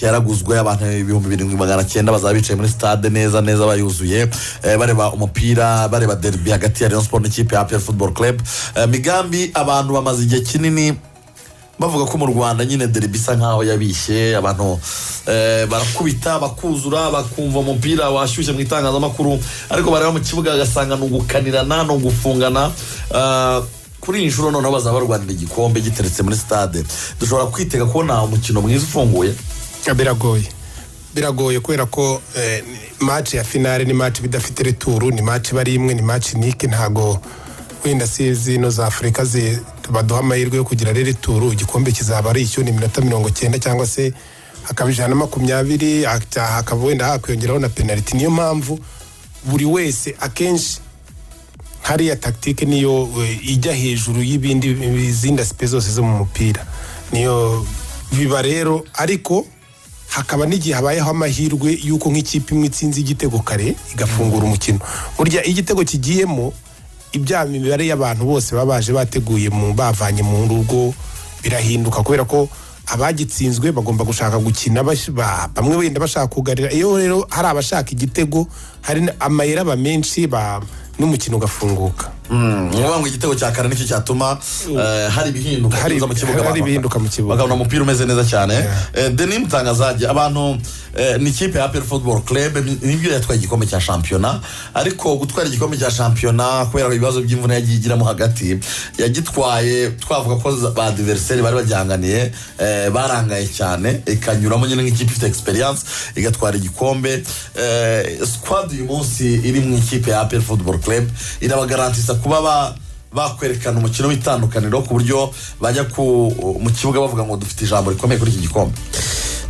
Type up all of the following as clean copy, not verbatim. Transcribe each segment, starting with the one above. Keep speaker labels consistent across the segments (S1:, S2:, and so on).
S1: Yaraguzwe abantu 7900 bazaba bicaye muri stade neza neza bayuzuye, bareba umupira, bareba derby hagati ya Rayon Sport n'ikipe ya APR Football Club. Migambi, abantu bamaze igihe kinini bavuga ko mu Rwanda nyine derby isa nkaho yabishye. Abantu barakubita bakuzura, bakumva umupira washyushye mu itangazamakuru, ariko bareba mu kibuga bagasanga ni ugukanirana, ni ugufungana. Kuri iyi nshuro noneho bazaba barwanira igikombe giteretse muri stade, dushobora kwitega kubona umukino mwiza ufunguye?
S2: Biragoye, biragoye, kubera ko match ya finale ni match bidafite retour, ni match iba ari imwe, ni match unique. Ntago wenda si zino za Afurika baduha amahirwe yo kugira retour. Igikombe kizaba ari icyo, ni iminota 90 cyangwa se hakaba 120, hakaba wenda hakwiyongeraho na penaliti. Niyo mpamvu buri wese akenshi hariya tactique niyo ijya hejuru y'ibindi, izindi aspects zose zo mu mupira niyo biba rero. Ariko hakaba n'igihe habayeho amahirwe y'uko nk'ikipe imwe itsinze igitego kare igafungura umukino. Burya iyo igitego kigiyemo, ibya mibare y'abantu bose baba baje bateguye mu bavanye mu rugo birahinduka, kubera ko abagitsinzwe bagomba gushaka gukina, bamwe wenda bashaka kugarira. Iyo rero hari abashaka igitego, hari amayeri aba menshi, n'umukino ugafunguka.
S1: Ni ukuvuga ngo igitego cya kare nicyo cyatuma hari ibihinduka biza mu kibuga,
S2: hari
S1: abantu
S2: ibihinduka mu kibuga.
S1: Bakabona umupira umeze neza cyane. Denis Mutangazajya, abantu ni ikipe ya APR Football Club, nibyo yatwaye igikombe cya shampiyona, ariko gutwara igikombe cya shampiyona, kubera ibibazo by'imvune yagiye igiramo hagati, yagitwaye twavuga ko ba adversaire bari bagihanganiye barangaye cyane, ikanyuramo nyine nk'ikipe ifite experience igatwara igikombe. Squad uyu munsi iri mu ikipe ya APR Football Club irabagarantisa kuba bakwerekana umukino w'itandukaniro, ku buryo bajya mu kibuga bavuga ngo dufite ijambo rikomeye kuri iki gikombe?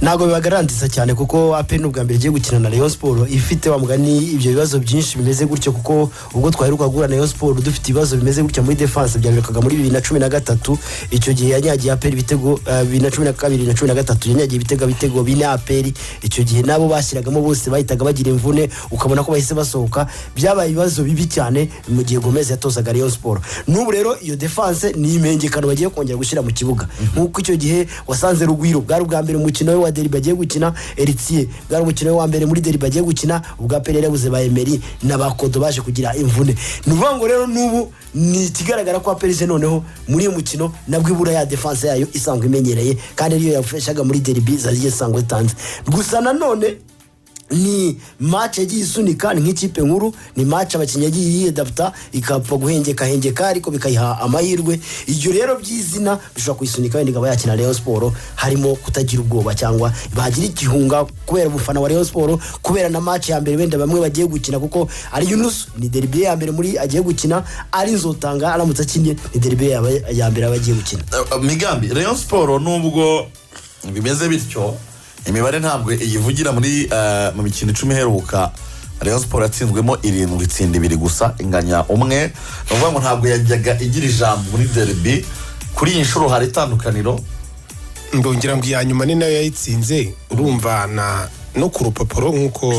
S3: Ntabwo bibagarantisa cyane, kuko APR ni ubwa mbere igiye gukina na Rayon Sport ifite wa mugani ibyo bibazo byinshi bimeze gutyo, kuko ubwo twaheruka guhura na Rayon Sport dufite ibibazo bimeze gutya muri defense byaberukaga muri 2013. Icyo gihe yanyagiye APR ibitego 2012 na 13, yanyagiye ibitego 4 APR. Icyo gihe nabo bashyiragamo bose bahitaga bagira imvune, ukabona ko bahise basohoka. Byabaye ibibazo bibi cyane mu gihe Gomez yatozaga Rayon Sport. N'ubu rero iyo defense ni impengekano bagiye kongera gushyira mu kibuga, nk'uko icyo gihe wasanze Rugwiro bwari ubwa mbere umukino we wa derby agiye gukina, Eritiye bwari umukino we wa mbere muri derby agiye gukina, ubwa APR yarabuze ba Emery na ba Kodo baje kugira imvune. Ni ukuvuga ngo rero n'ubu ni ikigaragara ko APR ije noneho muri uyu mukino nabwo ibura ya defense yayo isanzwe imenyereye, kandi ariyo yafashaga muri derby zagiye zisanzwe zitanze. Gusa nanone ni match yagiye isunika, ni nk'ikipe nkuru, ni match abakinnyi yagiye yiyadaputa, ikapfa guhengeka hengeka, ariko bikayiha amahirwe. Ibyo rero by'izina bishobora kuyisunika, wenda ikaba yakina Rayon Sport harimo kutagira ubwoba cyangwa bagira igihunga kubera umufana wa Rayon Sport, kubera na match ya mbere wenda bamwe bagiye gukina, kuko ari Yunus ni derby ya mbere muri agiye gukina, ari Nzotanga aramutse akinnye ni derby ya mbere aba agiye gukina.
S1: Migambi, Rayon Sport nubwo bimeze bityo, imibare ntabwo iyivugira. Muri mu mikino 10 iheruka, Rayon Sport yatsinzwemo irindwi, itsinda ibiri gusa, inganya umwe. Ni ukuvuga ngo ntabwo yajyaga igira ijambo muri derby. Kuri iyi nshuro hari itandukaniro?
S2: Ndongera ngo iya nyuma ni nayo yayitsinze. Urumva na no ku rupapuro, nk'uko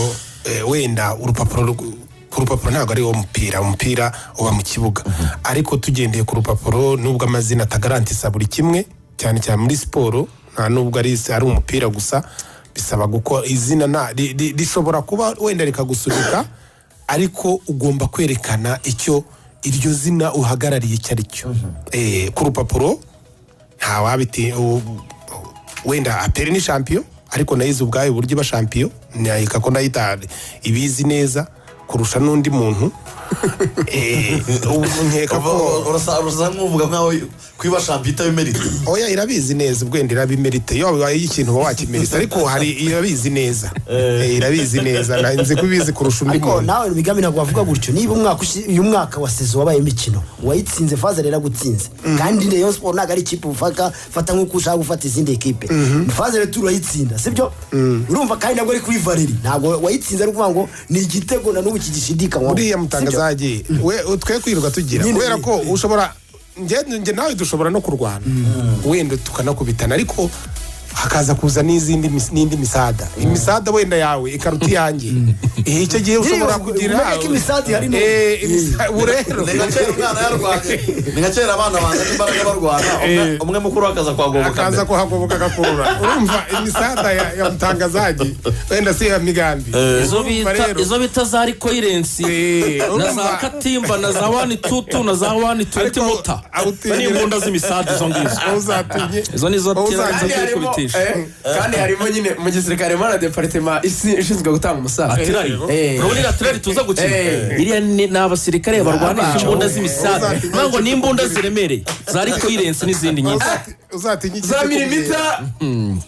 S2: wenda urupapuro ku rupapuro ntabwo ari wo mupira, umupira uba mu kibuga, ariko tugendeye ku rupapuro, nubwo amazina atagarantisa buri kimwe, cyane cyane muri siporo, nta nubwo ari umupira gusa, bisaba gukora izina nta rishobora kuba wenda rikagusunika, ariko ugomba kwerekana icyo iryo zina uhagarariye icyo ari cyo. Ku rupapuro ntawabiti wenda APR ni champion, ariko nayizi ubwayo uburyo iba champion, nayika ko nayita ibizi neza kurusha n'undi muntu. Ubu nkeka ko
S1: Urasa nk'uvuga nkaho kwiba champion itabimerita.
S2: Oya, irabizi neza, ubwenda irabimerite. Iyo wabaye ikintu uba wakimerite, ariko hari irabizi neza. Irabizi neza, nzi ko ibizi kurusha undi
S3: Ariko
S2: muntu.
S3: nawe Migambi ntabwo wavuga gutyo. Niba umwaka uyu mwaka wa saison wabaye imikino wayitsinze, phase rero agutsinze, kandi Rayon Sport ntabwo ari ikipe ufata fata nk'uko ushaka gufata izindi ekipe. Phase retour urayitsinda, sibyo? Urumva kandi ntabwo ari kuri Valeri, ntabwo wayitsinze ari ukuvuga ngo ni igitego na n'ubu kigishidikanywaho.
S2: Buriya
S3: Sibyo?
S2: Mutangazaji, we twe kwirirwa tugira
S3: Nyine,
S2: kubera ko ushobora, njye nawe dushobora no kurwana, wenda tukanakubitana, ariko Hakaza kuza n'izindi n'indi misada, imisada wenda yawe ikaruta iyanjye. Icyo gihe ushobora kugira
S3: Umenye ko imisada ihari n'ubu.
S2: Ubu rero
S1: Ni nka kera umwana yarwanye, ni nka kera abana banza n'imbaraga barwana, umwe mukuru akaza kuhagoboka
S2: akaza
S1: mbere.
S2: Kuhagoboka agakurura. Urumva imisada ya mutangazaji wenda si iya migambi.
S4: Izo
S2: Urumva
S4: bita
S2: rero,
S4: izo bita za rikoyirensi na za katimba na za one two two na za 120
S2: Ariko
S4: mota
S2: awutinyira-
S4: ni imbunda z'imisada izo ngizo.
S2: Uzatinye
S4: Izo nizo
S2: Uzatinye-
S5: Kandi harimo
S4: kubitishi.
S5: kandi harimo nyine mu gisirikare harimo na département ishinzwe gutanga umusada.
S4: Artillery. Urabona iriya artillery tuza gukina, iriya ni abasirikare barwanisha imbunda z'imisada.
S2: Uzatinye-
S4: Ngo ni imbunda ziremereye za rikoyirensi n'izindi nyinshi.
S2: Uzatinye ikipe
S5: Za
S2: ikubwira-
S5: milimita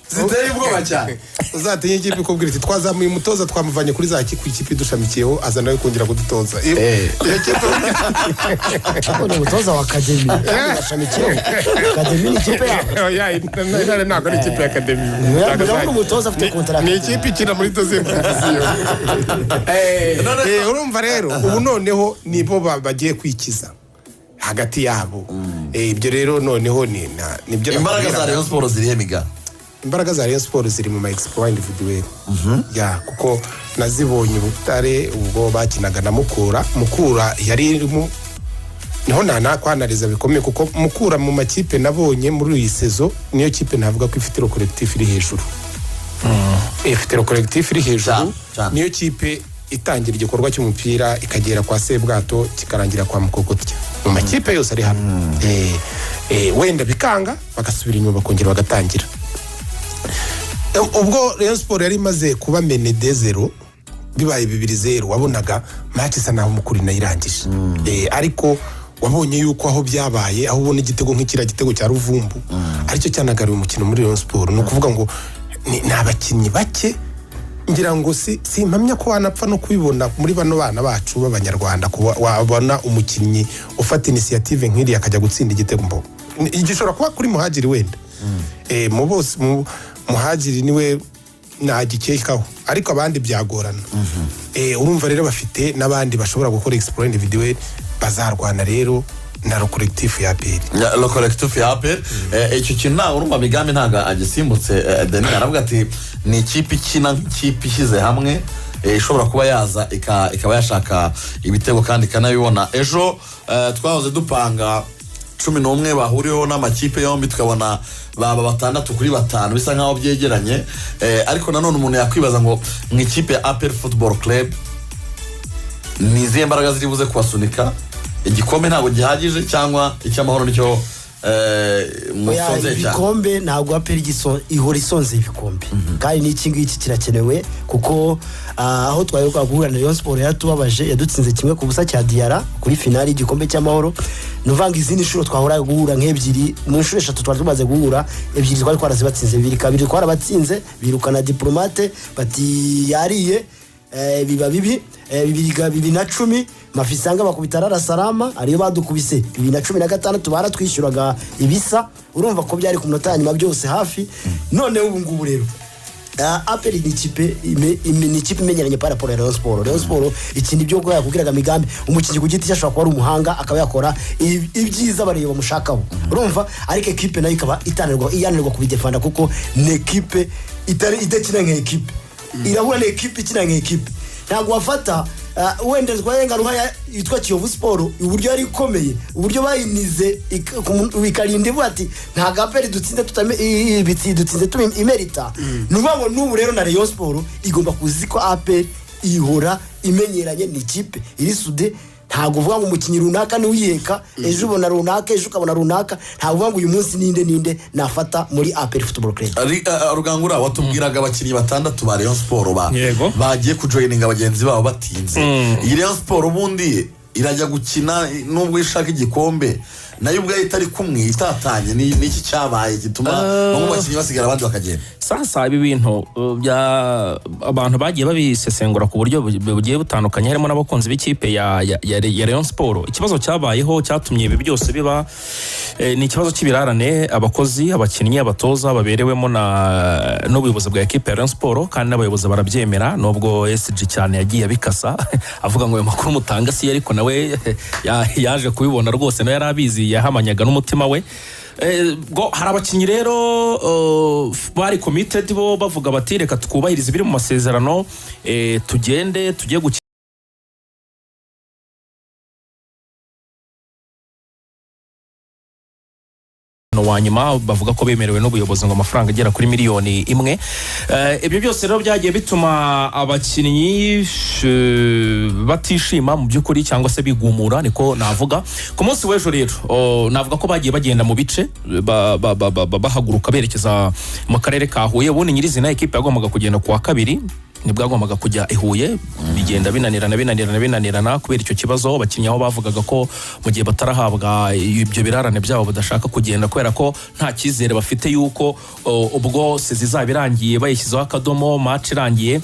S5: ziteye ubwoba cyane.
S2: Uzatinye ikipe ikubwira iti: "Twazamuye umutoza, twamuvanye kuri za ku ikipe idushamikiyeho, aza nawe kongera kudutoza." Iyo kipe
S3: Ni umutoza wa academy kandi bashamikiyeho. Academy ni ikipe yabo.
S2: Oya, Intare ntabwo ari ikipe ya academy.
S3: Urabona umutoza afite contrat.
S2: Ni ikipe ikina muri deuxième division. Urumva rero ubu noneho nibo bagiye kwikiza hagati yabo. Ibyo rero noneho ni nibyo
S1: Imbaraga za
S2: nakubwiraga.
S1: Rayon Sport zirihe, miga?
S2: Imbaraga za Rayon Sport ziri mu ma exploit individuel ya, kuko nazibonye Butare ubwo bakinaga na Mukura. Mukura yari irimo, niho nanakwanariza bikomeye, kuko Mukura mu makipe nabonye muri iyi saison niyo kipe navuga ko ifite collectif iri hejuru. Ifite collectif iri hejuru.
S1: Cyane, cyane.
S2: Niyo kipe itangira igikorwa cy'umupira ikagera kwa Sebwato, kikarangira kwa Mukokotya mu makipe yose ari hano. Wenda bikanga bagasubira inyuma, bakongera bagatangira. Ubwo Rayon Sport yari imaze kuba menée 2-0, bibaye 2-0, wabonaga match isa naho Mukura inayirangije. Ariko wabonye yuko aho byabaye, aho ubona igitego nk'ikiriya gitego cya Ruvumbu aricyo cyanagaruye umukino muri Rayon Sport, ni ukuvuga ngo ni abakinnyi bake. Ngira ngo si simpamya ko wanapfa no kubibona muri bano bana bacu b'Abanyarwanda, kuba wabona umukinnyi ufata initiative nk'iriya akajya gutsinda igitego. Mbo gishobora kuba kuri Muhagiri wenda. Mu bose Muhagiri niwe nagikekaho, ariko abandi byagorana. Urumva rero bafite n'abandi bashobora gukora exploit individuel, bazarwana rero na le collectif ya APR.
S1: Le collectif ya APR. Icyo kintu ntabwo urumva migambi ntabwo agisimbutse. Denis aravuga ati ni ikipe ikina nk'ikipe ishyize hamwe, ishobora kuba yaza ikaba yashaka ibitego kandi ikanabibona. Ejo twahoze dupanga 11 bahuriweho n'amakipe yombi, tukabona baba batandatu kuri batanu, bisa nkaho byegeranye. Ariko nanone umuntu yakwibaza ngo mu ikipe ya APR Football Club ni izihe mbaraga ziri buze kubasunika? Igikombe ntabwo gihagije, cyangwa icy'Amahoro nicyo
S3: Oya,
S1: musonzeye cyane?
S3: Ibikombe ntabwo APR ihora isonzeye ibikombe, kandi n'iki ngiki kirakenewe kuko aho twaheruka guhura na Rayon Sport yaratubabaje, yadutsinze 1-0 cya Diarra kuri finali y'igikombe cy'Amahoro. Ni ukuvuga ngo izindi nshuro twahora guhura nk'ebyiri mu nshuro eshatu twari tumaze guhura, ebyiri twari twarazibatsinze, 2-2 twarabatsinze, birukana Diplomate bati yariye. Biba bibi. 2010 Mafisanga bakubita Rara Salama, ariyo badukubise. 2016 baratwishyuraga ibisa. Urumva ko byari ku munota ya nyuma byose hafi. Noneho ubu ngubu rero APR ni ikipe ni ikipe imenyeranye par rapport ya Rayon Sport. Rayon Sport ikina ibyo yakubwiraga migambi, umukinnyi ku giti cye ashobora kuba ari umuhanga akaba yakora ibyiza bareba bamushakaho, urumva, ariko ekipe nayo ikaba itanirwa, iyananirwa kubidefanda kuko ni ekipe itari idakina nka ekipe. Irahura ni ekipe ikina nka ekipe. Ntabwo wafata wenda twarenga ruhaya yitwa Kiyovu Sport, uburyo yari ikomeye, uburyo bayinize ikarinda ivuga ati ntabwo APR dutsinze dutsinze tumi imerita. Ni ukuvuga ngo n'ubu rero na Rayon Sport igomba kuzi ko APR ihora imenyeranye, ni ikipe iri soudée. Ntabwo uvuga ngo umukinnyi runaka niwe uyiheka, ejo ubona runaka, ejo ukabona runaka. Ntabwo uvuga ngo uyu munsi ninde ninde nafata muri APR Football Club.
S1: Rugangura, watubwiraga abakinnyi batandatu ba Rayon Sport
S4: Yego.
S1: bagiye kujoyininga bagenzi babo batinze. Iyi Rayon Sport ubundi irajya gukina nubwo ishaka igikombe, nayo ubwayo itari kumwe, itatanye. Ni iki cyabaye gituma bamwe mu bakinnyi basigara abandi bakagenda?
S4: Sasa ibi bintu bya abantu bagiye babisesengura ku buryo bugiye butandukanye, harimo n'abakunzi b'ikipe ya Rayon Sport. Ikibazo cyabayeho cyatumye ibi byose biba ni ikibazo cy'ibirarane abakozi, abakinnyi, abatoza baberewemo na n'ubuyobozi bwa ekipe ya Rayon Sport, kandi n'abayobozi barabyemera, nubwo SG cyane yagiye abikasa avuga ngo ayo makuru mutanga si yo, ariko nawe yaje kubibona rwose, nawe yari abizi, yahamanyaga n'umutima we. Bwo hari abakinnyi rero bari committed, bo bavuga bati: "Reka twubahirize ibiri mu masezerano, tugende tujye gukina." Wa nyuma bavuga ko bemerewe n'ubuyobozi ngo amafaranga agera kuri miliyoni 1. Ibyo byose rero byagiye bituma abakinnyi batishima mu by'ukuri, cyangwa se bigumura, niko navuga. Ku munsi w'ejo rero, navuga ko bagiye bagenda mu bice, bahaguruka berekeza mu karere ka Huye. Ubundi nyirizina ekipe yagombaga kugenda ku wa kabiri, nibwo yagombaga kujya i Huye, bigenda binanirana, binanirana, binanirana kubera icyo kibazo. Abakinnyi aho bavugaga ko mu gihe batarahabwa ibyo birarane byabo badashaka kugenda, kubera ko nta cyizere bafite yuko ubwo saison izaba irangiye, bayishyizeho akadomo, match irangiye,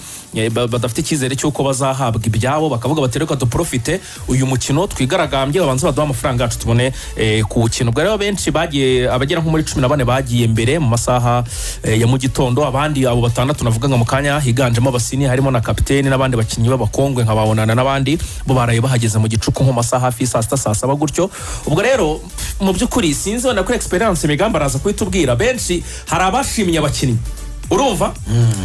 S4: badafite icyizere cy'uko bazahabwa ibyabo. Bakavuga bati: "Reka duprofite uyu mukino twigaragambye, babanze baduhe amafaranga yacu tubone kuwukina." Ubwo rero benshi bagiye, abagera nko muri 14 bagiye mbere mu masaha ya mu gitondo. Abandi abo batandatu navuga mu kanya, higanjemo abasini, harimo na kapiteni n'abandi bakinnyi b'abakongwe nka Babonana n'abandi, bo baraye bahageze mu gicuku nko mu masaha hafi saa 6, saa 7 gutyo. Ubwo rero mu by'ukuri sinzi, wenda kuri experience Migambi araza kuhitubwira. Benshi, hari abashimye abakinnyi, urumva,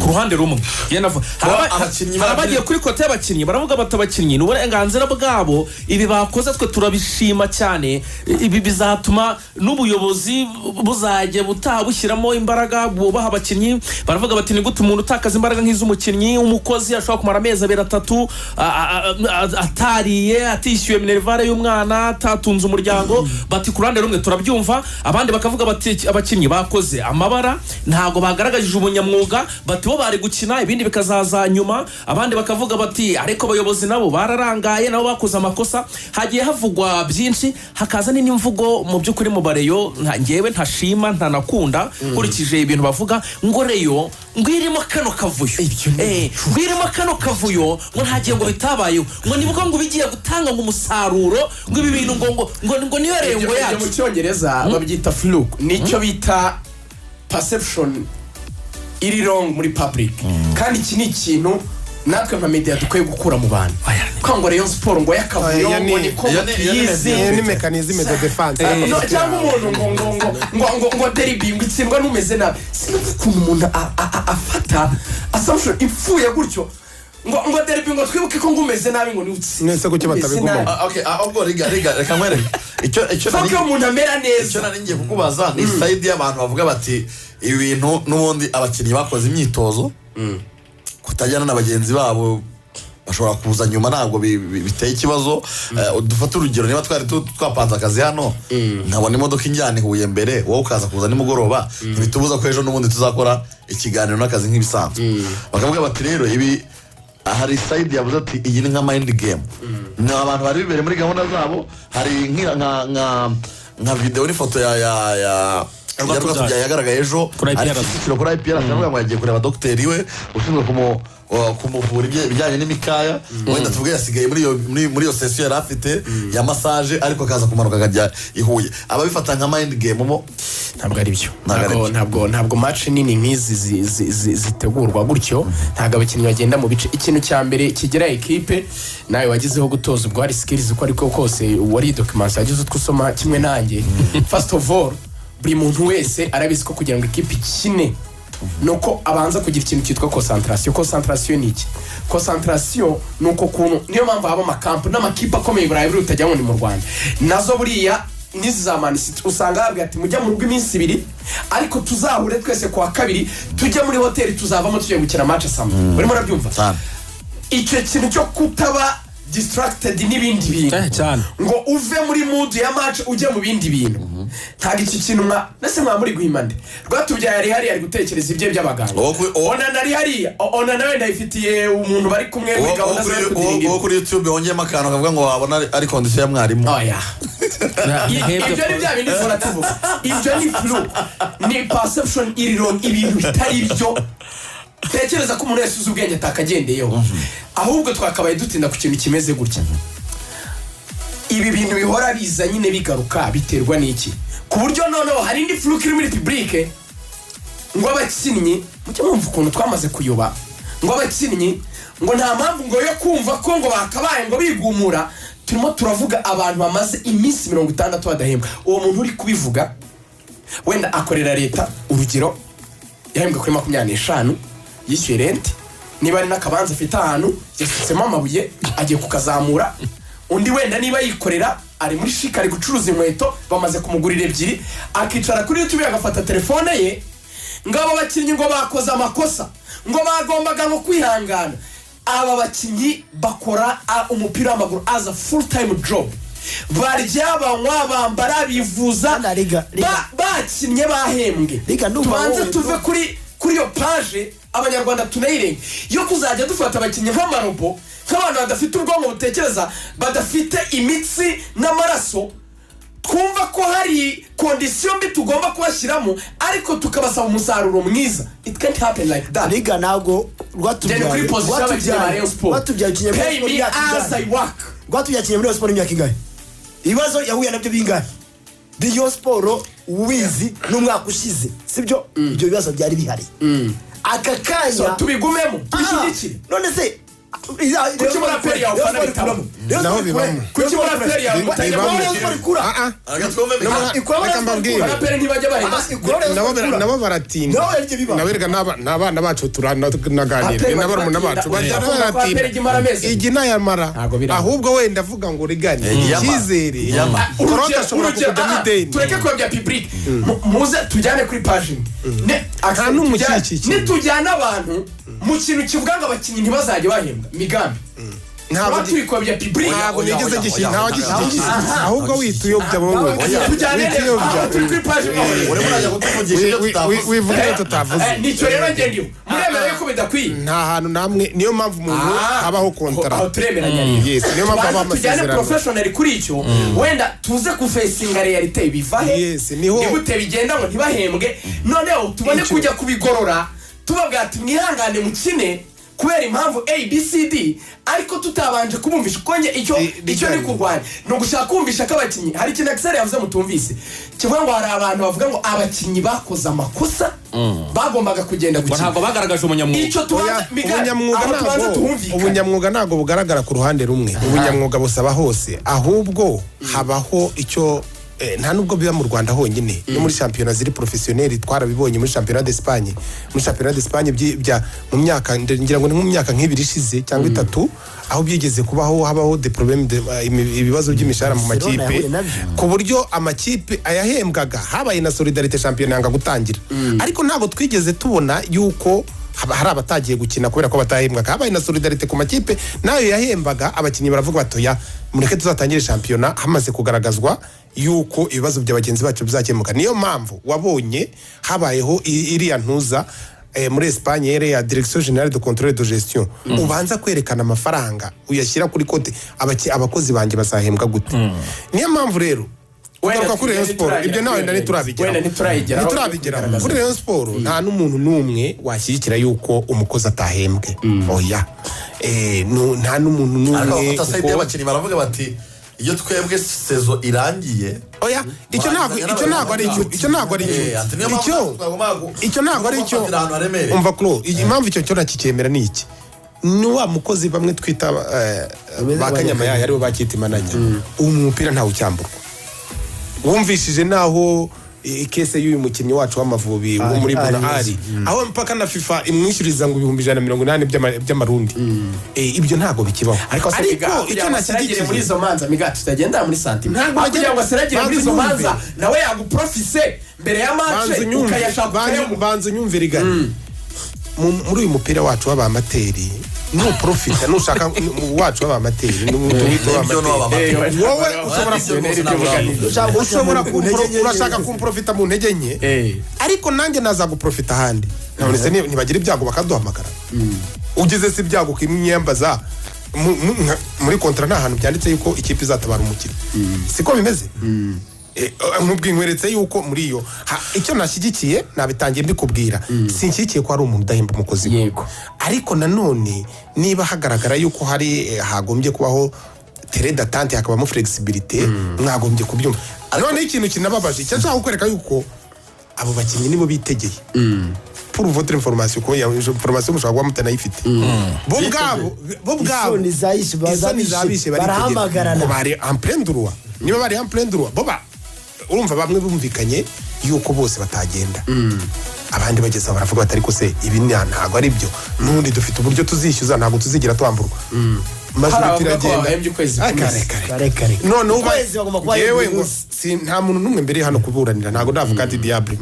S4: ku ruhande rumwe. Njye hari
S1: Abakinnyi
S4: hari abagiye kuri côté y'abakinnyi, baravuga bati: "Abakinnyi ni uburenganzira bwabo, ibi bakoze twe turabishima cyane, ibi bizatuma n'ubuyobozi buzajya butaha bushyiramo imbaraga bubaha abakinnyi." Baravuga bati: "Ni gute umuntu utakaza imbaraga nk'iz'umukinnyi umukozi ashobora kumara amezi 2, 3 atariye, atishyuye minerval y'umwana, atatunze umuryango?" Bati: "Ku ruhande rumwe turabyumva." Abandi bakavuga bati: "Abakinnyi bakoze amabara, ntabwo bagaragaje ubunyamwuga." Bati: "Bo bari gukina, ibindi bikazaza nyuma." Abandi bakavuga bati: "Ariko abayobozi nabo bararangaye, nabo bakoze amakosa." Hagiye havugwa byinshi, hakaza n'indi mvugo mu by'ukuri mu bareyo njyewe ntashima, ntanakunda, nkurikije ibintu bavuga ngo Rayon ngo irimo kano kavuyo, ngo irimo kano kavuyo, ngo nta gihe ngo bitabayeho, ngo nibwo ngo bigiye gutanga ngo umusaruro, ngo ibi bintu ngo niyo Rayon ngo
S5: Ibyo
S4: yacu.
S5: Mu Cyongereza babyita fluke, nicyo bita perception iri wrong muri public. Kandi iki ni ikintu natwe nka media dukwiye gukura mu bantu, kuko ngo Rayon Sport ngo y'akavuyo,
S2: Iyo
S5: ngo niko
S1: iyo
S5: ngo
S1: iyo ni
S5: tuyizi.
S2: Iyo ni mécanisme de défense.
S5: No, cyangwa umuntu ngo derby ngo itsindwa n'umeze nabi. Sinumva ukuntu umuntu afata assumption ipfuye gutyo, ngo derby, ngo twibuke ko ngo umeze nabi ngo niwe utsinze.
S2: Mwese kuki
S5: Umeze
S2: batabigumamo?
S5: nabi.
S1: Ah, okay, ahubwo riga reka nkwereke icyo
S5: Fuck, iyo umuntu amera
S1: icyo
S5: neza.
S1: nari ngiye kukubaza ni side y'abantu bavuga bati ibi bintu n'ubundi abakinnyi bakoze imyitozo, kutajyana na bagenzi babo bashobora kuza nyuma, ntabwo biteye ikibazo. Dufate urugero, niba twari twapanze akazi hano, nkabona imodoka injyana i Huye mbere, wowe ukaza kuza nimugoroba, ntibitubuza ko ejo n'ubundi tuzakora ikiganiro n'akazi nk'ibisanzwe. Bakavuga bati rero ibi, hari side yavuze ati iyi ni nka mind game, ni abantu bari bibereye muri gahunda zabo. Hari nka videwo n'ifoto ya
S4: Rwatubyaye.
S1: Yagaragaye ejo
S4: Kuri
S1: ari
S4: IPRC.
S1: Kicukiro kuri IPRC, aravuga ngo yagiye kureba dogiteri we ushinzwe kumuvura ibijyanye n'imikaya. Wenda tuvuge yasigaye muri iyo session yari afite ya massage, ariko akaza kumanuka akajya i Huye. Ababifata nka mind game mo?
S5: Ntabwo ari byo.
S1: Ntabwo ari
S5: Ntabwo
S1: byo.
S5: ntabwo match nini nk'izi zitegurwa gutyo. Ntabwo abakinnyi bagenda mu bice. Ikintu cya mbere kigira ekipe, nawe wagezeho gutoza, ubwo hari skills uko ariko kose, wari documents, wagize utwo usoma kimwe nanjye. First of all, buri muntu wese arabizi ko kugira ngo ekipe ikine ni uko abanza kugira ikintu cyitwa concentration. Concentration ni iki? Concentration ni uko kuntu, niyo mpamvu haba amakampu n'amakipe akomeye i Burayi, buriya utajya ngo ni mu Rwanda nazo, buriya n'izi za Man City usanga babwira ati: "Mujya mu rugo iminsi 2, ariko tuzahure twese ku wa kabiri, tujye muri hoteli, tuzavamo tugiye gukina match saa moya." Urimo urabyumva?
S1: Cyane.
S5: Icyo kintu cyo kutaba distracted n'ibindi bintu,
S4: Cyane.
S5: ngo uve muri mood ya match ujye mu bindi bintu, ntabwo iki kintu mwa nese mwa muri guhima nde. Rwatubyaye ari hariya, ari gutekereza ibye by'abaganga. Onana ari hariya, Onana wenda yifitiye umuntu bari kumwe muri gahunda zo kudiringa.
S1: Uwo kuri YouTube wongeyemo akantu kavuga ngo wabona ari condition ya mwarimu.
S5: Oya. Ibyo ni bya bindi duhora tuvuga, ibyo ni flu, ni perception iri wrong, ibintu bitari byo. Tekereza ko umuntu wese uzi ubwenge atakagendeyeho, ahubwo twakabaye dutinda ku kintu kimeze gutya. Ibi bintu bihora biza nyine bigaruka, biterwa n'iki? Ku buryo noneho hari indi fluke iri muri public, ngo abakinnyi, mujye mwumva ukuntu twamaze kuyoba, ngo abakinnyi ngo nta mpamvu ngo yo kumva ko ngo bakabaye ngo bigumura. Turimo turavuga abantu bamaze iminsi 60 badahembwa. Uwo muntu uri kubivuga Wenda akorera leta, urugero, yahembwe kuri 25, yishyuye rent, niba ari n'akabanza afite ahantu yasutsemo amabuye agiye kukazamura. Undi wenda niba yikorera, ari muri shika, ari gucuruza inkweto, bamaze kumugurira ebyiri, akicara kuri YouTube agafata telefone ye ngo aba bakinnyi ngo bakoze amakosa, ngo bagombaga ngo kwihangana. Aba bakinnyi bakora umupira w'amaguru as a full time job. Barya, banywa, bambara, bivuza.
S3: Hano Liga.
S5: Bakinnye bahembwe.
S3: Liga, ndumva
S5: Tubanze tuve kuri iyo page, Abanyarwanda tunayirenge yo kuzajya dufata abakinnyi nk'amarobo, nk'abantu badafite ubwonko butekereza, badafite imitsi n'amaraso. Twumva ko hari condition mbi tugomba kubashyiramo, ariko tukabasaba umusaruro mwiza. It can't happen like that.
S3: Liga, ntabwo
S5: Genda kuri
S3: rwatubyaye
S5: position y'abakinnyi ba Rayon Sport.
S3: Rwatubyaye ukinnye muri
S5: Pay
S3: Rayon Sport
S5: me
S3: imyaka
S5: as I
S3: ingahe?
S5: work.
S3: Rwatubyaye akinnye muri Rayon Sport imyaka ingahe? Ibibazo yahuye nabyo bingahe? Rayon Sport ubizi n'umwaka ushize, sibyo? Ibyo bibazo byari bihari aka
S5: So,
S3: kanya.
S5: tubigumemo, tubishyigikire.
S3: None se
S5: Kuki muri APR yawufana bitaba?
S2: Naho bibamo.
S5: Kuki muri APR
S2: Bibamo.
S5: yawufana?
S2: Ah, ah. Reka mbabwire.
S5: Muri APR ntibajya bahemba?
S2: Nabo baratinda.
S3: Nabo barya biba.
S2: Nabo erega n'abana bacu turanaganira,
S5: APR
S2: ni n'abarumuna
S5: bajya
S2: bacu bajya
S5: batinda. Uvuga ko
S2: baratinda.
S5: APR ijya imara amezi?
S2: Igi nayamara.
S5: Ntabwo biraba.
S2: Ahubwo wenda avuga ngo rigane
S1: Iyama.
S2: icyizere.
S1: Iyama.
S2: Korode ashobora
S5: Urugero,
S2: kukujyamo ideni.
S5: Tureke kuyobya public. Muze tujyane kuri page imwe.
S2: Nta n'umushyigikiye.
S5: Nitujyana abantu mu kintu kivuga ngo abakinnyi ntibazajya bahembwa, Migambi,
S2: Ntabwo
S5: tuba turi kuyobya public.
S2: Ntabwo
S1: Oya,
S2: nigeze
S1: oya,
S2: gishyira,
S1: oya,
S2: ntawe
S1: oya,
S2: agishyigikiye.
S1: oya.
S2: Ahubwo wita uyobya wowe.
S5: Tujyane
S2: Wita
S5: neza.
S2: uyobya.
S5: Aho turi kuri page imwe.
S1: Urimo urajya kutuvugisha ibyo tutavuze.
S2: Wivuga ibyo tutavuze.
S5: Nicyo rero ngendiho, muremera yuko bidakwiye?
S2: Nta hantu namwe, niyo mpamvu umuntu habaho kontara.
S5: Aho turemeranya rero.
S2: Yes, niyo mpamvu habaho
S5: Tubanze tujyane
S2: amasezerano.
S5: professional kuri icyo, wenda tuze kufacinga réalité, biva he,
S2: Yes, niho-
S5: ni gute bigenda ngo ntibahembwe, noneho tubone kujya kubigorora, tubabwira ati mwihangane mukine kubera impamvu ABCD, ariko tutabanje kubumvisha kuko njye icyo icyo ni
S2: Bijyanye.
S5: kurwanya ni ugushaka kumvisha ko abakinnyi, hari ikintu Axel yavuze mutumvise, kivuga ngo hari abantu bavuga ngo abakinnyi bakoze amakosa, bagombaga kugenda
S4: Ngo
S5: gukina.
S4: ntabwo bagaragaje ubunyamwuga.
S5: Icyo tubanza
S2: Oya,
S5: Migari,
S2: ubunyamwuga
S5: aho tubanza
S2: ntabwo
S5: tuhumvikane.
S2: Ubunyamwuga ntabwo bugaragara ku ruhande rumwe. Ubunyamwuga busaba hose. Ahubwo habaho icyo nta nubwo biba mu Rwanda honyine, no muri shampiyona ziri professionnel twarabibonye. Muri shampiyona d'Espagne, muri shampiyona d'Espagne bya mu myaka, ngira ngo ni nko mu myaka nk'ibiri ishize cyangwa itatu, aho byigeze kubaho habaho des problèmes de, ibibazo by'imishahara mu
S3: Barcelona
S2: makipe,
S3: yahuye nabyo.
S2: ku buryo amakipe ayahembwaga habaye na solidarité, shampiyona yanga gutangira. Ariko ntabwo twigeze tubona yuko haba hari abatagiye gukina kubera ko batahembwaga. Habaye na solidarité ku makipe nayo yahembaga abakinnyi, baravuga batoya mureke tuzatangire shampiyona hamaze kugaragazwa yuko ibibazo bya bagenzi bacu bizakemuka. Niyo mpamvu wabonye habayeho iriya ntuza muri Espagne yere ya Direction Générale de Contrôle de Gestion, ubanza kwerekana amafaranga uyashyira kuri konti, abakozi banjye bazahembwa gute. Niyo mpamvu rero kugaruka kuri Rayon Sport, ibyo nawe wenda ntiturabigeraho.
S5: Wenda ntiturayigeraho.
S2: Ntiturabigeraho. Kuri Rayon Sport nta n'umuntu n'umwe washyigikira yuko umukozi atahembwe, oya. Nta n'umuntu
S1: Ariko
S2: n'umwe
S1: bafata side y'abakinnyi, baravuga bati iyo twebwe saison irangiye
S2: Oya, icyo ntabwo, icyo ntabwo ari icyo, icyo ntabwo ari icyo.
S1: Ati niyo mpamvu
S2: Icyo
S1: twagombaga
S2: icyo ntabwo ari icyo.
S1: gufatira ahantu haremereye.
S2: Umva Kuro, iyi impamvu icyo cyo nakicyemera ni iki: ni wa mukozi bamwe twita ba kanyamayaya, aribo bakita imananya. Ubu mu mupira ntawe ucyamburwa. Wumvishije naho icase y'uyu mukinnyi wacu w'Amavubi wo muri
S3: Ali,
S2: Bona
S3: Ali.
S2: ari aho mpaka na FIFA imwishyuriza ngo 180,000 by'amarundi. Ibyo ntabwo bikibaho.
S5: Ariko se
S2: Ariko
S5: Miga,
S2: icyo
S5: kugira ngo aseragire muri
S2: nashyigikiye
S5: izo manza, Miga, tutagendera muri santima.
S2: Ntabwo
S5: Aho kugira ngo aseragire muri izo
S2: Banza unyumve.
S5: manza, nawe yaguprofise mbere ya match
S2: Banza unyumve.
S5: ukayashaka ukayamuha.
S2: Banza unyumve rigari. Muri uyu mupira wacu w'abamateri, nuprofita nushaka wacu w'abamateri tuwite
S1: Nibyo ni
S2: w'abamateri,
S1: w'abamateri.
S2: wowe ushobora
S3: Ushaka
S2: ushobora
S3: ku ntege nke.
S2: urashaka kumprofita mu ntege nke, ariko nanjye nazaguprofita ahandi. None se ntibagira ibyago bakaduhamagara? Ugize se ibyago ukimyambaza muri contrat, nta hantu byanditse yuko ikipe izatabara umukino, siko bimeze? Nkubwiye, nkweretse yuko muri iyo icyo nashyigikiye nabitangiye mbikubwira, sinshyigikiye ko hari umuntu udahemba umukozi we. Ariko nanone niba hagaragara yuko hari hagombye kubaho terrain d'entente, hakabamo flexibilité, mwagombye kubyumva. Noneho ikintu kinababaje, icyo nshaka kukwereka yuko abo bakinnyi nibo bitegeye, pour votre information, ko ya information mushobora kuba mutanayifite, bo ubwabo, bo ubwabo
S3: Isoni zayishe,
S2: isoni
S3: zabishe,
S2: zabishe, baritegera.
S3: barahamagarana.
S2: Ko bari en plein droit, niba bari en plein droit, bo urumva bamwe bumvikanye. Yuko bose batagenda, abandi bageze aho baravuga bati: "Ariko se ibi ntabwo ari byo? N'ubundi dufite uburyo tuzishyuza, ntabwo tuzigera twamburwa."
S5: Hari
S2: Majorité
S5: abavuga ko
S2: iragenda.
S5: babahembye ukwezi
S2: Ah,
S5: kumwe.
S2: kare kare.
S3: Kare kare.
S2: Noneho
S3: Ukwezi bagomba kuba
S2: yewe
S3: buri
S2: ngo
S3: munsi.
S2: nta muntu n'umwe mbere hano kuburanira, ntabwo ndavuga ati diable.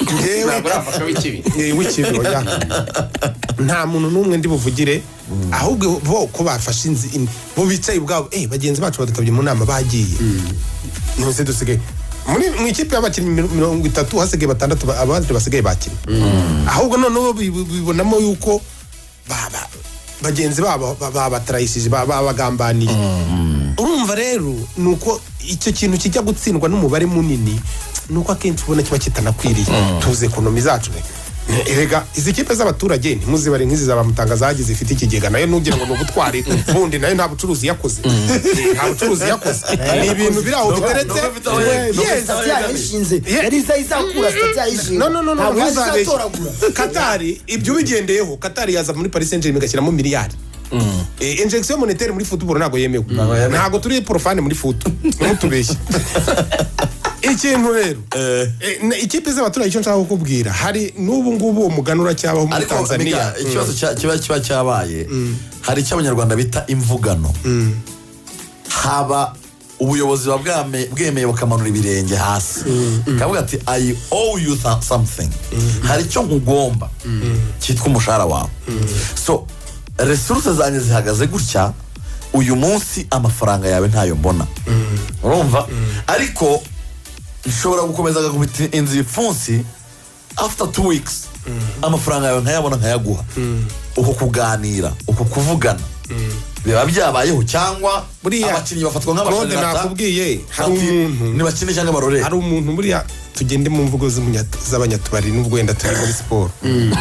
S2: Njyewe
S5: Ntabwo urafasha w'ikibi.
S2: W'ikibi, oya, nta muntu n'umwe ndi buvugire. Ahubwo bo ko bafashe bo bicaye ubwabo, bagenzi bacu badutabye mu nama bagiye, ntuze dusigaye muri mu ikipe y'abakinnyi 30, hasigaye batandatu, abandi basigaye bakinnye. Ahubwo noneho bibonamo yuko bagenzi babo babatrayishije, babagambaniye. Urumva rero ni uko icyo kintu kijya gutsindwa n'umubare munini, ni uko akenshi ubona kiba kitanakwiriye. Tuzi economy zacu. Erega izi kipe z'abaturage ntimuzibare nk'izi za ba Mutanga zifite ikigega, nayo nugira ngo ni ubutwari bundi, nayo nta bucuruzi yakoze. Nta bucuruzi yakoze, ni ibintu biri aho biteretse. Yes.
S3: Statut yayishinze, yari izakura statut yayishinze.
S2: No, no, no, no.
S3: Ntabwo yaje
S2: Ntuzabeshye.
S3: izatoragura.
S2: Katari ibyo ubigendeyeho, Katari yaza muri Paris Saint Germain igashyiramo miliyari. Injection monétaire muri football ntabwo yemewe.
S1: Yemewe.
S2: Ntabwo turi profane muri foot, ntutubeshye. Ikintu rero, ikipe z'abaturage, icyo nshaka kukubwira, hari n'ubu ngubu uwo mugani uracyabaho muri
S1: Ariko
S2: Tanzania.
S1: Mika, ikibazo kiba cyabaye, hari icyo Abanyarwanda bita imvugano. Haba ubuyobozi buba bwemeye bukamanura ibirenge hasi, kavuga ati: "I owe you something, hari icyo nkugomba cyitwa umushahara wawe. So resources zanjye zihagaze gutya uyu munsi, amafaranga yawe ntayo mbona." Urumva, ariko nshobora gukomeza agakubita inzu ibipfunsi, after 2 weeks amafaranga yawe nkayabona, nkayaguha. Uko kuganira, uko kuvugana biba byabayeho, cyangwa
S2: Buriya,
S1: abakinnyi bafatwa
S2: Claude,
S1: nk'abasharirata?
S2: nakubwiye, hari
S1: Bati,
S2: umuntu
S1: nibakine cyangwa barore.
S2: Hari umuntu buriya, tugende mu mvugo z'abanyatubari, nubwo wenda turi muri siporo,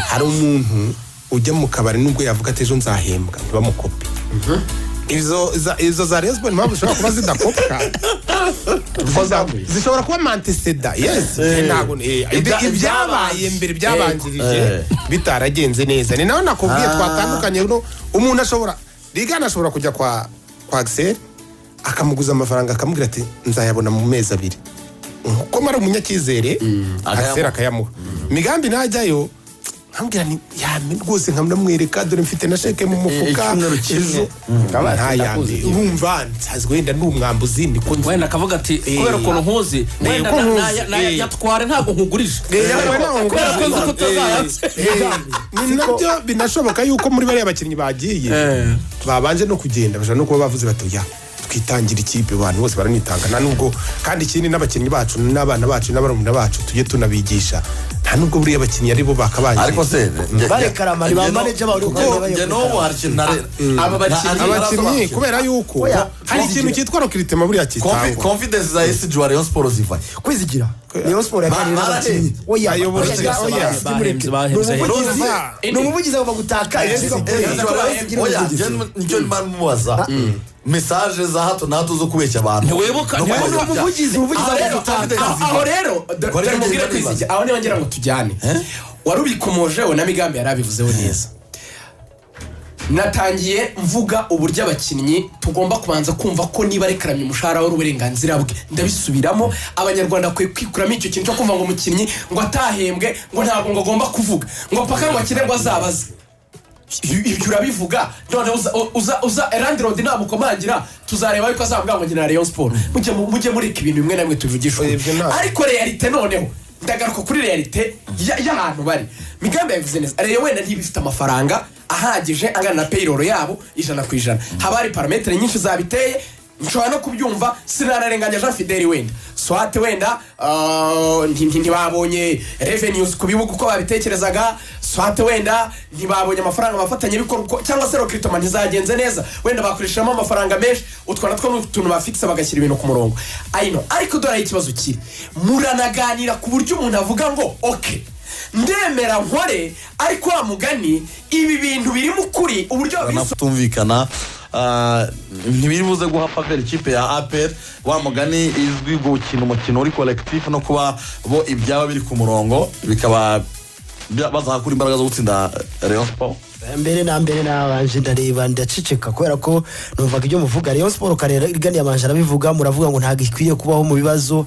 S2: hari umuntu ujya mu kabari nubwo yavuga ati: "Ejo nzahembwa," ntibamukope. Izo za Rayon Sport, impamvu zishobora kuba zidakopwa, zishobora kuba antécédent, yes. Ntabwo ibyabaye mbere byabanjirije bitaragenze neza. Ni nawe nakubwiye, twatandukanye. No umuntu ashobora, Rigana ashobora kujya kwa Axel akamuguza amafaranga, akamubwira ati: "Nzayabona mu mezi 2." Kuko mara umunyacyizere, Axel akayamuha. Migambi najyayo nkambwira ni yame rwose, nkamwereka: "Dore mfite na chèque mu mufuka."
S1: Icyumweru kimwe.
S2: Ejo ntayambe, urumva nsanzwe wenda ni umwambuzi, niko nzi.
S4: Wenda akavuga ati: "Kubera ukuntu nkuzi, wenda
S2: uko nkuzi,
S4: yatware, ntabwo nkugurije kubera ko nzi ko utazayatse."
S2: Ni nabyo binashoboka yuko muri bariya bakinnyi bagiye babanje no kugenda, bashobora no kuba bavuze bati: "Ya twitangira ikipe." Abantu bose baranitanga. Nta nubwo kandi ikindi, n'abakinnyi bacu n'abana bacu n'abarumuna bacu tujye tunabigisha, nta nubwo buriya abakinnyi ari bo bakabaye.
S1: Ariko se
S3: Barekarama, ni ba manager bawe uri kugenda
S1: njye n'ubu hari ikintu
S5: Aba bakinnyi-
S2: Abakinnyi, kubera yuko
S3: Oya,
S2: hari ikintu cyitwa recrutement buriya kitangwa.
S1: Confidence za SG wa Rayon Sport ziva?
S3: Kwizigira, Rayon Sport yaganiriye n'abakinnyi. Oya,
S2: Ayobora
S3: oya,
S2: ikipe.
S3: oya,
S4: Bahembye,
S3: ni
S4: bahembye.
S3: umuvugizi,
S2: Urumva?
S3: ni umuvugizi, agomba gutaka ikigo.
S1: Oya, njye nicyo ndimo mubaza, message za hato na hato zo kubeshya abantu
S4: Ntiwibuka-
S1: No
S4: ntiwibuka-
S1: kubayobya.
S3: Umuvugizi
S1: Aho
S3: agomba
S1: rero
S3: gutaka.
S1: confidence ziva.
S5: Aho rero
S1: Kora
S5: dore mubwire
S1: icyo
S5: Kwizigira,
S1: nibaza.
S5: aho niba ngira ngo tujyane, wari ubikomojeho na Migambi yari abivuzeho neza. Natangiye mvuga uburyo abakinnyi tugomba kubanza kumva ko niba rekaramye umushahara we ari uburenganzira bwe. Ndabisubiramo, Abanyarwanda bakwiye kwikuramo icyo kintu cyo kumva ngo umukinnyi ngo atahembwe ngo ntabwo ngo agomba kuvuga, ngo paka ngo akine ngo azabaze. Ibyo urabivuga, noneho uza landlord namukomangira, tuzareba yuko azavuga ngo ngira Rayon Sport. Mujye mureka ibintu bimwe na bimwe tubivugisha ukuri.
S2: Oya, ibyo ntabwo.
S5: Ariko réalité, noneho ndagaruka kuri réalité y'ahantu bari. Migambi yabivuze neza, Rayon wenda ntibifite amafaranga ahagije angana na payroll yabo 100%. Haba hari paramètres nyinshi zabiteye, nshobora no kubyumva, sinanarenganya Jean Fideli. Wenda soit wenda ntibabonye revenues ku bibuga uko babitekerezaga, soit wenda ntibabonye amafaranga abafatanyabikorwa cyangwa se recrutement ntizagenze neza, wenda bakoreshamo amafaranga menshi. Utwo natwo ni utuntu bafikisa bagashyira ibintu ku murongo ayino. Ariko dore aho ikibazo kiri, muranaganira ku buryo umuntu avuga ngo: "Ok, ndemera nkore," ariko wa mugani ibi bintu birimo ukuri uburyo babisobanura.
S1: Tumvikana, ntibiri buze guha faveur ikipe ya APR, wa mugani izwi gukina umukino uri collectif, no kuba bo ibyaba biri ku murongo bikaba bazahakura imbaraga zo gutsinda Rayon Sport.
S3: Mbere na mbere nabanje ndareba, ndaceceka kubera ko numvaga ibyo muvuga. Rayon Sport kare igani yabanje arabivuga, muravuga ngo ntabwo ikwiye kubaho mu bibazo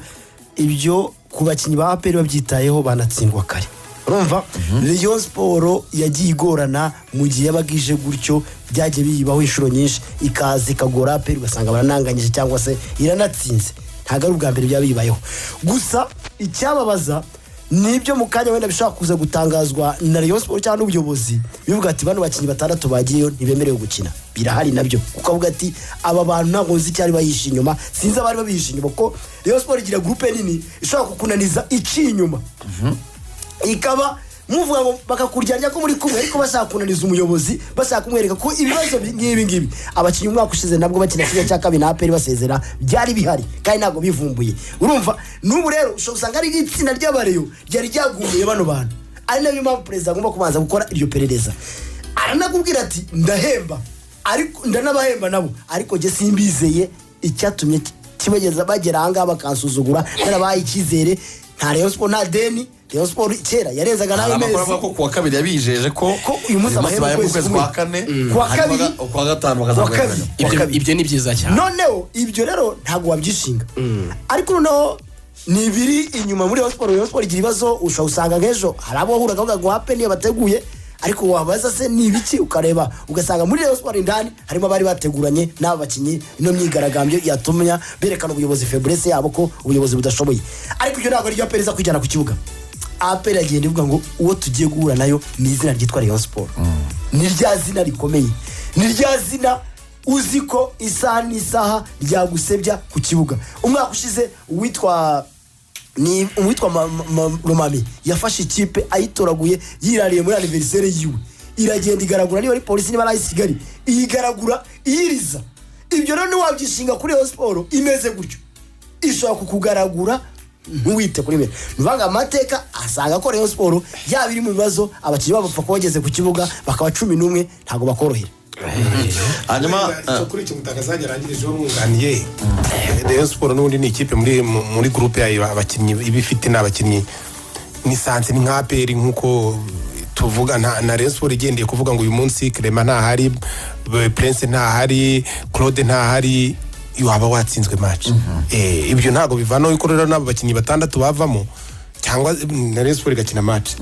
S3: ibyo. Ku bakinnyi ba APR babyitayeho banatsindwa kare. Urumva, Rayon Sport yagiye igorana mu gihe yabaga ije gutyo, byagiye biyibaho inshuro nyinshi, ikaza ikagora APR, ugasanga barananganyije cyangwa se iranatsinze. Ntabwo ari ubwa mbere byaba bibayeho. Gusa icyababaza ni ibyo mu kanya wenda bishobora kuza gutangazwa na Rayon Sport cyangwa n'ubuyobozi, bivuga ati bano bakinnyi batandatu bagiyeyo ntibemerewe gukina. Birahari nabyo, kuko avuga ati aba bantu ntabwo nzi icyari bahishe inyuma, sinzi abari babihishe inyuma, kuko Rayon Sport igira groupe nini ishobora kukunaniza iciye inyuma, ikaba muvuga ngo bakakuryarya ko muri kumwe, ariko bashaka kunaniza umuyobozi, bashaka kumwereka ko ibibazo nk'ibi ngibi. Abakinnyi umwaka ushize nabwo bakina kimwe cya kabiri na APR basezera, byari bihari kandi ntabwo bivumbuye. Urumva, n'ubu rero ushobora gusanga ari nk'itsinda ry'abareyo ryari ryagumuye bano bantu, ari nayo mpamvu perezida agomba kubanza gukora iryo perereza. Aranakubwira ati ndahemba, ariko ndanabahemba nabo, ariko jye simbizeye. Icyatumye kibageza bagera ahangaha bakansuzugura, narabahaye icyizere. Nta Rayon Sport, nta deni. Rayon Sport kera yarezaga
S1: Hari
S3: nayo
S1: amakuru
S3: mezi.
S1: avuga ko kuwa kabiri yabijeje ko
S3: Ko uyu munsi abahemba
S1: bahembwa
S3: ukwezi
S1: ukwezi
S3: kumwe.
S1: kwa kane,
S3: Kuwa
S1: hanyuma
S3: kabiri.
S1: kuwa gatanu bakazamuka.
S3: Kuwa kabiri.
S1: Kuwa
S5: Ibyo,
S3: kabiri.
S5: ibyo ni byiza cyane.
S3: Noneho ibyo rero ntabwo wabyishinga, ariko noneho ni ibiri inyuma muri Rayon Sport. Rayon Sport igira ibibazo. Ushobora gusanga nk'ejo hari abo wahuraga bavuga ngo hape niyo bateguye, ariko wabaza se ni ibiki, ukareba ugasanga muri Rayon Sport indani harimo abari bateguranye n'aba bakinnyi ino myigaragambyo yatumye berekana ubuyobozi, faiblesse yabo, ko ubuyobozi budashoboye. Ariko ibyo ntabwo ari byo APR iza kwijyana ku kibuga. APR agenda ivuga ngo uwo tugiye guhura nayo ni izina ryitwa Rayon Sport, ni rya zina rikomeye, ni rya zina uzi ko isaha n'isaha ryagusebya ku kibuga. Umwaka ushize uwitwa ni uwitwa Romami yafashe ikipe ayitoraguye yirariye muri anniversaire yiwe, iragenda igaragura, niba ari Polisi, niba ari AS Kigali, iyigaragura iyiriza. Ibyo rero ntiwabyishinga kuri Rayon Sport imeze gutyo, ishobora kukugaragura ntuwite kuri mbere. Ni ukuvuga ngo amateka asanga ko Rayon Sport yaba iri mu bibazo, abakinnyi babo bapfa kuba bageze ku kibuga bakaba 11, ntabwo bakorohera.
S1: Hanyuma
S2: Icyo kuri icyo mutagazaji arangirijeho mwunganiye, Rayon Sport n'ubundi ni ikipe muri groupe yayo abakinnyi iba ifite ni abakinnyi ni sanse, ni nka APR nk'uko tuvuga. Na Rayon Sport igendeye kuvuga ngo uyu munsi Clement ntahari, Prince ntahari, Claude ntahari, waba watsinzwe match. Ibyo ntabwo bivanaho yuko rero n'abo bakinnyi batandatu bavamo cyangwa na Rayon Sport igakina match,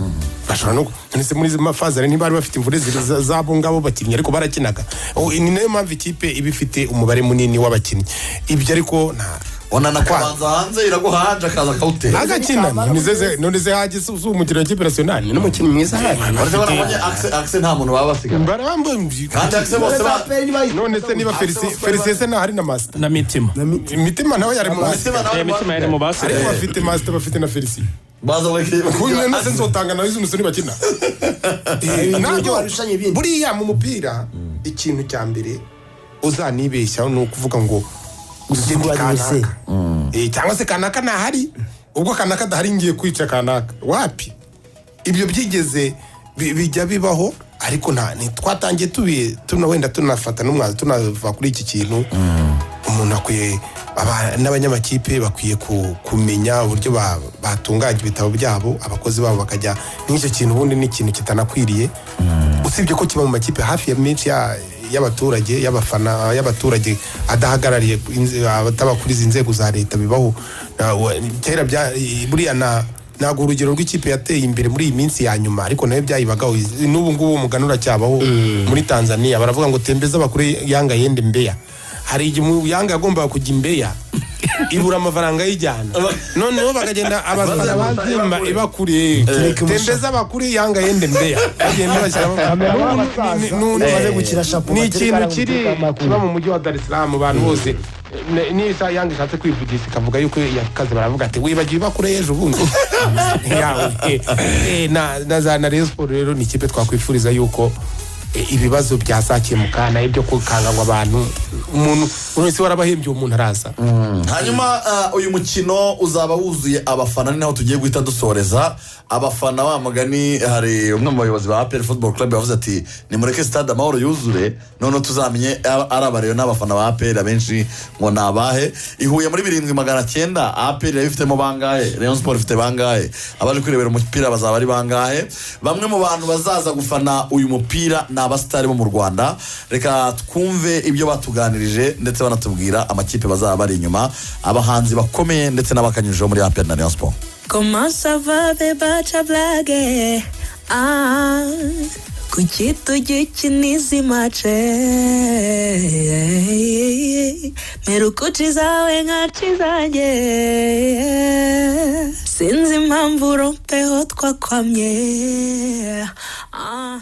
S2: bashobora no none se muri izi mafazare ntibari bafite imvune z'abo ngabo bakinnyi, ariko barakinaga. Oh, ni nayo mpamvu ikipe iba ifite umubare munini w'abakinnyi. Ibyo ariko nta
S1: Onana akabanza hanze, iraguha hanje akaza akawutera.
S2: Agakina none se haje si umukino wa équipe nationale?
S5: Ni n'umukinnyi mwiza hano.
S1: Uretse ko nabonye Akse nta muntu baba basigara
S2: Barambo-
S1: kandi Akse bose ba
S2: None se niba Felicien se ntahari na Master?
S4: Na Mitima.
S2: Imitima nawe yari mu
S1: Mitima nawe.
S4: Mitima yari mu basigaye.
S2: Ariko bafite Master, bafite na Felicien.
S1: Baza
S2: Kuko none se nzotanga nawe izi umusore bakina? Ntabyo.
S3: Barushanya ibindi.
S2: Buriya mu mupira ikintu cya mbere uzanibeshyaho ni ukuvuga ngo ugende
S3: Gusuzugura
S2: kanaka
S3: adversaire.
S2: Cyangwa se kanaka ntahari, ubwo kanaka adahari ngiye kwica kanaka. Wapi, ibyo byigeze bijya bibaho, ariko nta twatangiye tubi tuna wenda tunafata n'umwanzuro tunava kuri iki kintu. Umuntu akwiye n'abanyamakipe bakwiye kumenya uburyo batunganya ibitabo byabo, abakozi babo bakajya n'icyo kintu. Ubundi ni ikintu kitanakwiriye, usibye ko kiba mu makipe hafi ya menshi y'abaturage, y'abafana, y'abaturage adahagarariye ataba kuri izi nzego za leta. Bibaho. Kera buriya na ntabwo urugero rw'ikipe yateye imbere muri iyi minsi ya nyuma, ariko nayo byayibagaho. N'ubu ngubu umugani uracyabaho muri Tanzania, baravuga ngo tembeza bakuru Yanga yende Mbeya. Hari igihe Yanga yagombaga kujya Imbeya, ibura amafaranga ayijyana, noneho bakagenda abafana ba Simba ibakuriye, tembeza bakuri Yanga yende Mbeya, bagenda bashyiramo.
S3: Bamaze gukina shapo,
S2: Ni
S3: batereka
S2: ikintu kiri
S3: mu
S2: kiba mu mujyi wa Dar es Salaam. Abantu bose nisa Yanga ishatse kwivugisha ikavuga yuko yakaze, baravuga ati wibagiwe bakure ejo bundi yawe. Na za na Rayon Sport rero ni ikipe twakwifuriza yuko ibibazo byazakemuka, nayo ibyo gukanga ngo abantu, umuntu wese warabahembye, uwo muntu araza.
S1: Hanyuma uyu mukino uzaba wuzuye abafana, ni naho tugiye guhita dusoreza. Abafana wa mugani, hari umwe mu bayobozi ba APR Football Club yavuze ati nimureke Stade Amahoro yuzure, noneho tuzamenye ari abareyo n'abafana ba APR abenshi ngo ni abahe. I Huye muri 1970 APR yari ifitemo bangahe? Rayon Sport ifite bangahe? Abaje kwirebera umupira bazaba ari bangahe? Bamwe mu bantu bazaza gufana uyu mupira ni abasitari bo mu Rwanda. Reka twumve ibyo batuganirije, ndetse banatubwira amakipe bazaba bari inyuma, abahanzi bakomeye ndetse n'abakanyujijeho muri APR na Rayon Sport.
S6: Comment ça va, beba ca blague? Ah, kuki tugikina izi match? Mperuka zawe nkaca izanjye. Sinzi impamvu rompeho twakwamye. Ah.